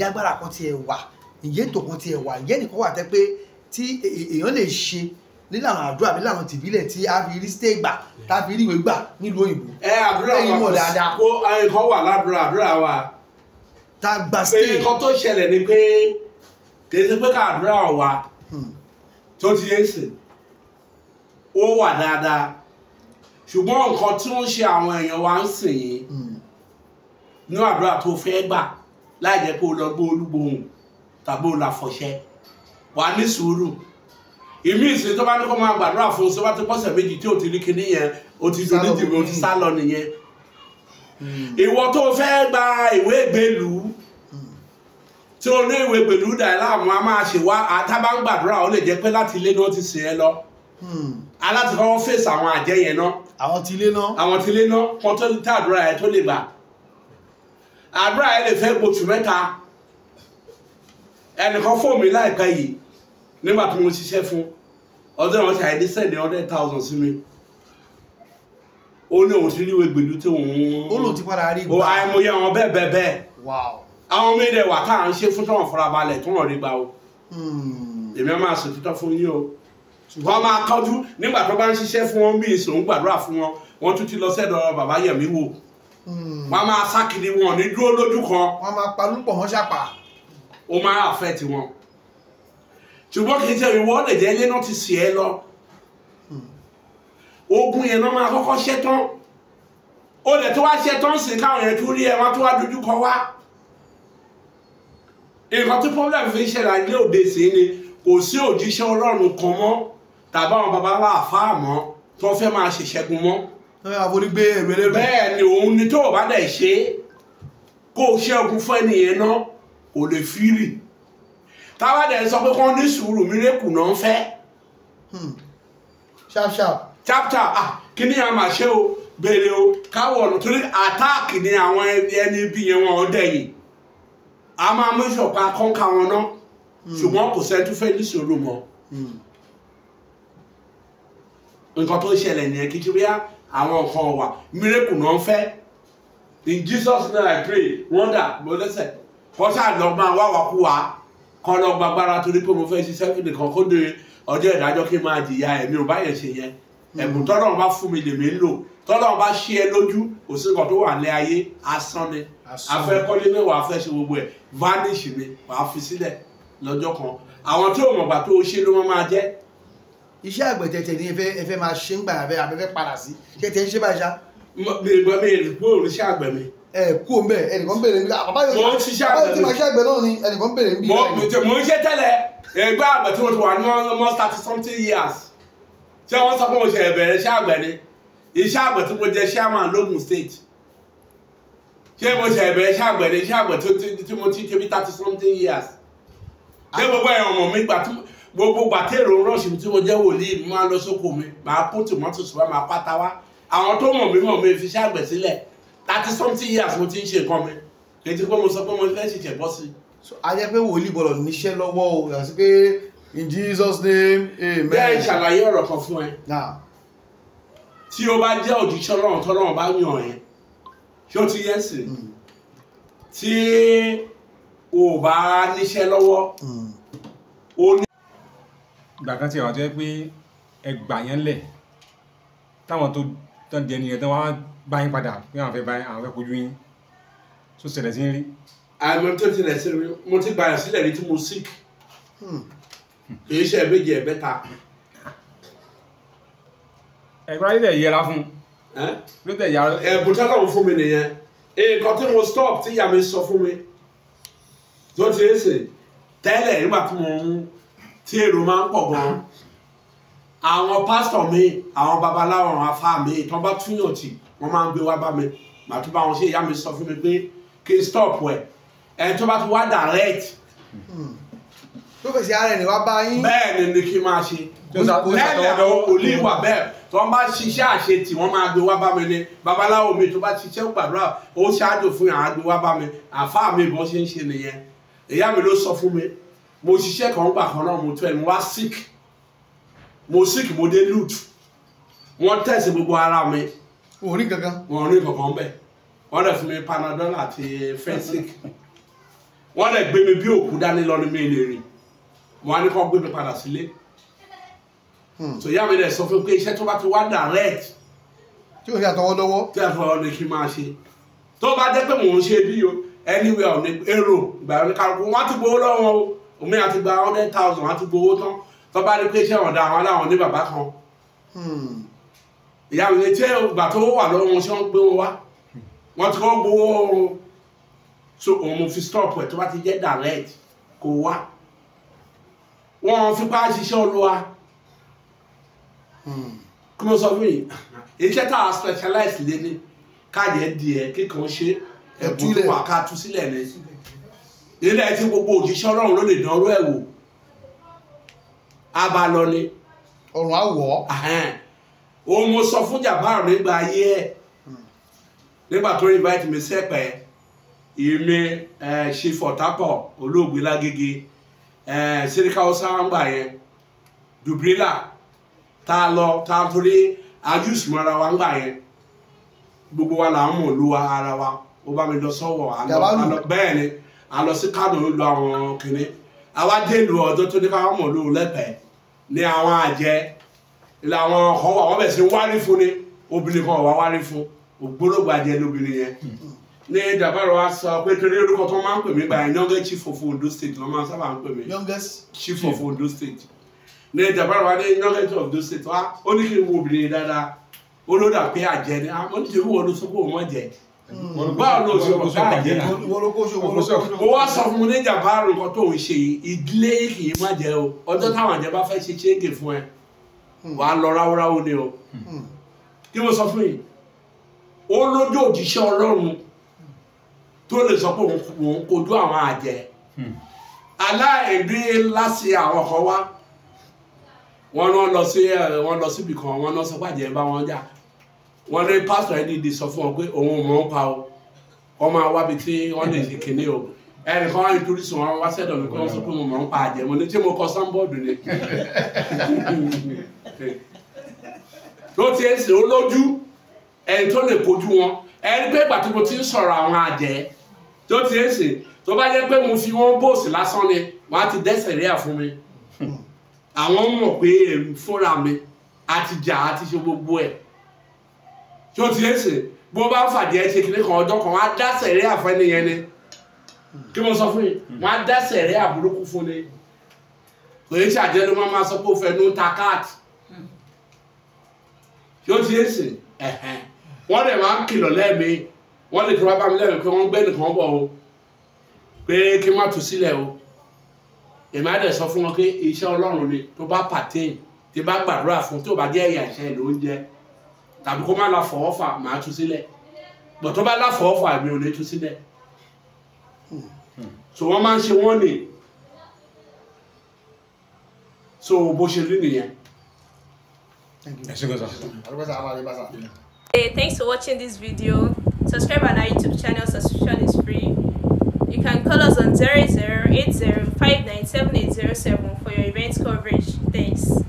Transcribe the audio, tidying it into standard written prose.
Ǹjẹ́ agbára kan tiẹ̀ wà, ǹjẹ́ ètò kan tiẹ̀ wà, ǹjẹ́ nìkan wà tẹ́ pé tí èèyàn lè ṣe nílànà àdúrà nílànà tìbílẹ̀ tí a fi rí stay gbà, tá a fi rí ìwé gbà nílùú òyìnbó? Ẹ àdúrà Lẹ́yìn wa mọ̀ dáadáa. Kó nǹkan wà ládùúrà, àdúrà wa. Tá a gba Pé stay. nǹkan tó ṣẹlẹ̀ ni pé kì í ṣe pé ká àdúrà wa tó ti yé sìn, ó wà dáadáa, ṣùgbọ́n nǹkan tí ó ń ṣe àwọn èèyàn wa ń sìn yìí ní àdúrà tó fẹ́ gbà láì jẹ́ pé o lọ gbé olúgbòhùn tàbí o là fọṣẹ, wà ní sùúrù. Ìmí ìsìn tó bá ní kó máa gbàdúrà fún un, tó bá ti pọ́sẹ̀ méjì tí ò ti rí kinní yẹn, o ti Sálọ. dùn ní tìbí, o ti sá lọ nìyẹn. Ìwọ tó fẹ́ gba ìwé ìgbélú, tí o ní ìwé ìgbélú dà ẹ́ láàmú, a máa ṣe wá àtàbá ń gbàdúrà, ó lè jẹ́ pé láti ilé ni wọ́n ti sìn ẹ́ lọ, aláti kọ́kọ́ fèsì àwọn àjẹ́ yẹn náà. Àwọn ti ilé náà. Àwọn tí ilé náà kan tó tá àdúrà yẹn tó lè gbà, àdúrà yẹn lè fẹ́ gbòtù mẹ́ta. Ẹnìkan fóònù mi láìpẹ́ yìí nígbà tí mo ṣiṣẹ́ fún ọdún náà, ṣàìdí send 100,000 sí mi. Ó ní òun ti rí ìwé gbèlú tí òun Ó lòun ti padà rí ó gbà. Àìmọye àwọn bẹ́ẹ̀ bẹ́ẹ̀ bẹ́ẹ̀. Àwọn méjì wà tá à ń ṣe fún tọ́wọ̀n farabalẹ̀ tó wọ̀n rí gbà o. Èmi á máa sòtítọ́ fún yín o. Wọ́n máa kọjú nígbà tó bá ń ṣiṣẹ́ fún wọn bí ìsòun gbàdúrà fún wọn, wọ́n tún ti lọ sẹ́dọ̀ bàbá Yẹ̀mí wò. Wọ́n á máa sá kiri, wọn ò ní dúró lójú kan. Wọ́n máa palúpọ̀ mọ́ ṣàpà. Ó máa affect wọn, ṣùgbọ́n kì í ṣe ìwọ lè jẹ́ ilé náà ti sì ẹ́ lọ. Ogun yẹn náà máa kọ́kọ́ ṣẹ́ tán, ó lè tó wá ṣẹ́ tán sí káwọn yẹn tún rí ẹ, wọ́n tún wá dojú kọ wá. Nǹkan tí problem fi ń ṣẹlẹ̀ ilé òde sí ni kò sí òjíṣẹ́ Ọlọ́run kan mọ́ tàbí àwọn babalá àfáà mọ́ tó fẹ́ máa ṣèṣẹ́gun mọ́. Wọ́n máa forí gbé ẹrù ẹlẹ́rù. Bẹ́ẹ̀ ni, òun ni tó o bá dẹ̀ ṣe é, kó o ṣẹ́gun fún ẹnìyẹn náà kò lè fírì. Táwa dẹ̀ sọ pé kán ní sùúrù, mírèkù náà ń fẹ́. Sharp sharp. Chapter, ah, kí ni a máa ṣe o, béèrè o, káwọ̀ ọ̀nà torí àtáàkì ni àwọn ẹni bí yẹn wọn ò dẹ̀yìn. A máa mú ìṣọ̀pá kọ́ńkà wọn náà, ṣùgbọ́n kò sẹ́ni tó fẹ́ ní sùúrù mọ́. Nǹkan tó ń ṣẹlẹ̀ nìyẹn. Kí ṣe bóyá àwọn nǹkan wà, mírèkù náà ń fẹ́. In Jesus' name I pray, wonder mo lẹ́sẹ̀ kọ́ ṣáà lọ máa wá wá kú wa kọ́ lọ gbàgbára torí pé mo fẹ́ ṣiṣẹ́ fún nìkan kó de ọjọ́ ìdájọ́ kí n máa jìyà. Ẹ̀mí ò bá yẹn ṣe yẹn. Ẹ̀bùn tọ́lọ́run bá fún mi lèmi ń lò. Tọ́lọ́run bá ṣí ẹ lójú, kò sí nǹkan tó wà ní ayé, asán ni. Asán. Afẹ́ kọ́lé mẹ́wàá, afẹ́ ṣe gbogbo ẹ̀, vanish mi, wàá fi sílẹ̀ lọ́jọ́ kan. Àwọn tí ò mọ̀gbà tó o ṣe ló máa jẹ́. Iṣẹ́ àgbẹ̀ tẹ̀tẹ̀ ni ẹ fẹ́ máa ṣe ń gbà abẹ́ abẹ́fẹ́ padà sí ṣé tẹ̀ ń ṣe báyìí ṣá? Mi gbọ́ mi rí pé òun iṣẹ́ àgbẹ̀ mi. Ẹ kú òun bẹ́ẹ̀, ẹnìkan béèrè níbi bàbá yóò Mo ń ṣiṣẹ́ bàbá yóò àgbẹ̀ ti mi. máa ṣe àgbẹ̀ náà ni ẹnìkan béèrè níbi. Mo ń ṣe tẹ́lẹ̀ ẹgbẹ́ àgbẹ̀ tí mo ti wà ní almost 30 something years. Ṣé wọ́n sọ pé mo ṣe ẹ̀bẹ̀rẹ̀ iṣẹ́ àgbẹ̀ ni? Iṣẹ́ àgbẹ̀ tí mo jẹ chairman l'Ógùn State, ṣé mo ṣe ẹ̀bẹ̀rẹ̀ iṣẹ́ àgbẹ̀ ni? Iṣẹ́ àgbẹ̀ tí mo ti ṣe bí 30 something years, ṣé gbogbo ẹ̀yàn ọmọ mi gbà tí gbogbo gbà tí èrò rush mi tí mo jẹ́ wòlíì, mi máa ń lọ sóko mi, máa kó tòmátò sùpá, máa pátá wá. Àwọn tó mọ̀ mí mọ̀ mi fi iṣẹ́ àgbẹ̀ sílẹ̀. 30 something years mo ti ń ṣe nǹkan mi, kì í ti pé mo sọ pé mo fẹ́ ṣẹ̀ṣẹ̀ bọ́ sí i. So, a jẹ́ pé wòlíì gbọ́dọ̀ níṣẹ́ lọ́wọ́ o, yàtọ̀ sí pé in Jesus' name amen. Bẹ́ẹ̀, ṣàlàyé ọ̀rọ̀ kan fún ẹ. Now. Tí o bá jẹ́ òjíṣẹ́ Ọlọ́run tọ́lọ́run bá yàn ẹ́, ṣé o ti yẹ sí, tí o bá níṣẹ́ lọ́wọ́, o ní. Ìgbà kan tí àwọn tó yẹ pé ẹgbà yẹn lẹ̀ táwọn tó tán di ẹni yẹn tán wá bá yín padà pé àwọn fẹ́ bá yín, àwọn fẹ́ kojú yín, tó ṣẹlẹ̀ sí ń rí? Àmọ́ tó tilẹ̀ sí mi, mo ti gbà yàn sílẹ̀ rí tí mo sick, kì í ṣe ẹ̀mejì, ẹ̀mẹ́ta. Ẹ̀gbọ́n ayé tẹ̀ yẹra fún Ẹ́? ló tẹ̀ yára. Ẹ̀bùn tọ́lọ́run fún mi nìyẹn. Nǹkan tí mo stop tí ìyá mi sọ fún mi tó ti ń sè tẹ́lẹ̀, nígbà tí mo ń tí èrò máa ń pọ̀ gan, àwọn pásítọ̀ mi, àwọn babaláwo, àwọn afá mi tó bá túyàn tì, wọ́n máa ń gbé wá bá mi, màá tún bá wọn ṣe. Ìyá mi sọ fún mi pé kí n stop ẹ̀, ẹ̀ tó bá ti wá direct. Tó fèsì ara ẹni wá bá yín. Bẹ́ẹ̀ ni kí n máa ṣe. Tó Tẹ́lẹ̀, àwọn wòlíì wà bẹ́ẹ̀ tó ń bá ṣiṣẹ́ àṣetì, wọ́n máa gbé wá bá mi ní. Babaláwo mi tó bá ṣiṣẹ́ gbàdúrà, ó ṣáájú fún yàrá, gbé wá bá mi. Àfáà mi bọ́ ṣe ń ṣe nìyẹn. Ìyá mi ló sọ fún mi. Mo ṣiṣẹ́ kan gbà kan náà, mo tó ẹ̀, mo wá sick, mo sick, mo dé LUTH, wọ́n tẹ̀sí gbogbo ara mi. Ò rí kankan. Wọn ò ní kankan bẹ́ẹ̀. Wọ́n dẹ̀ fún mi Panadol àti Fensic. Wọ́n lè gbé mi bí òkú dání lọ ní mi lè rìn. Wọ́n á ní kó gbé mi padà sílé. So ìyá mi dẹ̀ sọ fún mi pé iṣẹ́ tó bá ti wá direct tí o ṣe àtọwọ́dọ́wọ́ tí a fọ ní kí n máa ṣe. Tó bá jẹ́ pé mò ń ṣe bí o anywhere ò ní èrò ìgbà yẹn kálukú wọ́n á ti gbowó lọ́wọ́ o omi àti gba 100,000 á ti gbowó tán. Tó bá ní pé iṣẹ́ ọ̀dà àwọn aláwọ̀ ní bàbá kan. Ìyá mi ní tí ìgbà tó wà lọ́wọ́ wọn ṣé wọ́n gbé wọn wá. Wọ́n ti kọ́ gbowó so òun mo fi stop ẹ̀ tó bá ti jẹ́ direct kò wá. Wọ́n fipá ṣiṣẹ́ Olúwa. Kí mo sọ fún yìí iṣẹ́ tá a specialize lé ní káyẹ̀ díẹ̀ kíkan ṣe ẹ̀bùn tó wà ká tú sílẹ̀ ní ilé tí gbogbo òjíṣẹ́ Ọlọ́run ló lè dánrú ẹ̀ wò abalọ ni ọ̀run á wọ̀ ọ́. Òun mo sọ fún Jàbáàrù nígbà ayé ẹ̀ nígbà tó invite mi sẹ́pẹ̀ èmi ṣe fọ̀tápọ̀ olóògbé Lágége Sẹ́ríkà Ọ̀sán gbà yẹn Dùbrílà tá a lọ tá a torí ajúsùmọ́ra wa ń gbà yẹn gbogbo wa là ń mọ̀ ló wa ara wa ó bá mi lọ sọ́wọ́ bẹ́ẹ̀ ni a lọ sí Kánò lọ àwọn kìnní àwa dé ìlú ọjọ́ tó ní ká wọ́n mọ̀ lóru lẹ́pẹ̀ẹ́ ní àwọn àjẹ́ ilé àwọn ọkọ̀ wà wọ́n bẹ̀ sí wárí fún ni obìnrin kan wà wárí fún ògbólógbò àjẹ́ lóbìnrin yẹn ní Jàbáàrù wa sọ pé torí orúkọ tó máa ń pè mí gbà yẹn youngest chief of Ondo State ló máa ń sábà ń pè mí youngest chief of Ondo State ní Jàbáàrù wa ní youngest of Ondo State wa ó ní kí n wo obìnrin yẹn dáadáa ó ló dà pé àjẹ́ ni ó ní ṣe wọ́n ló sọ pé òun mọ̀ jẹ́ báwo ló ṣe mọ̀ pé àjẹ́ ni mo wá sọ fún mi ní Jàbáàrù nǹkan tó ń ṣe yìí ìdílé kì í má jẹ́ o ọjọ́ táwọn àjẹ́ bá fẹ́ ṣe ṣéǹgè fún ẹ wà á lọ ráúráú ni o kí mo sọ fún yìí ó lójú òjíṣẹ́ Ọlọ́run tó lè sọ pé òun kojú àwọn àjẹ́ aláìní láti àwọn kan wá wọ́n náà lọ sí wọ́n lọ síbì kan wọ́n náà sọ pé àjẹ́ bá wọn jà wọ́n ní pásítọ̀ ẹni di sọ fún wọn pé òun ò mọ̀ ń pa o wọ́n máa wábi tí wọ́n lè ṣe kinní o ẹnìkan wá nítorí sùn wọn wá sẹ́dọ̀ mi pé wọ́n sọ pé mo mọ̀ ń pa àjẹ́ mo ní tí mo kọ sáńbọ́ọ̀dù ni tó ti ń sìn ó lójú ẹni tó lè kojú wọn ẹni pé ìgbà tí mo ti ń sọ̀rọ̀ àwọn àjẹ́ tó ti ń sìn tó bá jẹ́ pé mo fi wọ́n bóòsì lásán ni wọ́n á ti dẹ́sẹ̀ rí à fún mi àwọn mọ̀ pé fúnra mi àti jà àti ṣe gbogbo ẹ̀ tó ti ń sìn bó bá ń fàdí ẹ ṣe kìnìún kan ọjọ́ kan wọ́n á dá sẹ̀rí àfẹ́ni yẹn ni kí mo sọ fún yín wọ́n á dá sẹ̀rí àbúrúkú fún ni kò ní ṣàjẹ́ ló máa sọ pé ó fẹnu ta káàtì tó ti ń sìn wọ́n dẹ̀ máa ń kìlọ̀ lẹ́ẹ̀mí wọ́n lè tó wá bá mi lẹ́ẹ̀mí pé wọ́n gbẹ́ nìkan bọ̀ o pé kí n má tú sílẹ̀ o èmi á dẹ̀ sọ fún wọn pé iṣẹ́ Ọlọ́run ni tó bá pàtẹ́yìn tí bá gbàdúrà fún tó bá jẹ́ ẹ̀yà iṣẹ́ ló ń jẹ tàbí kó má la fọwọ́fà máa tú sílẹ̀ bọ̀ tó bá la fọwọ́fà mi ò ní tú sílẹ̀ so wọ́n máa ń ṣe wọ́n nì so bó ṣe rí nìyẹn. Hey, thanks for watching this video. Subscribe on our YouTube channel, subscription is free. You can call us on 0080597807 for your event coverage. Thanks.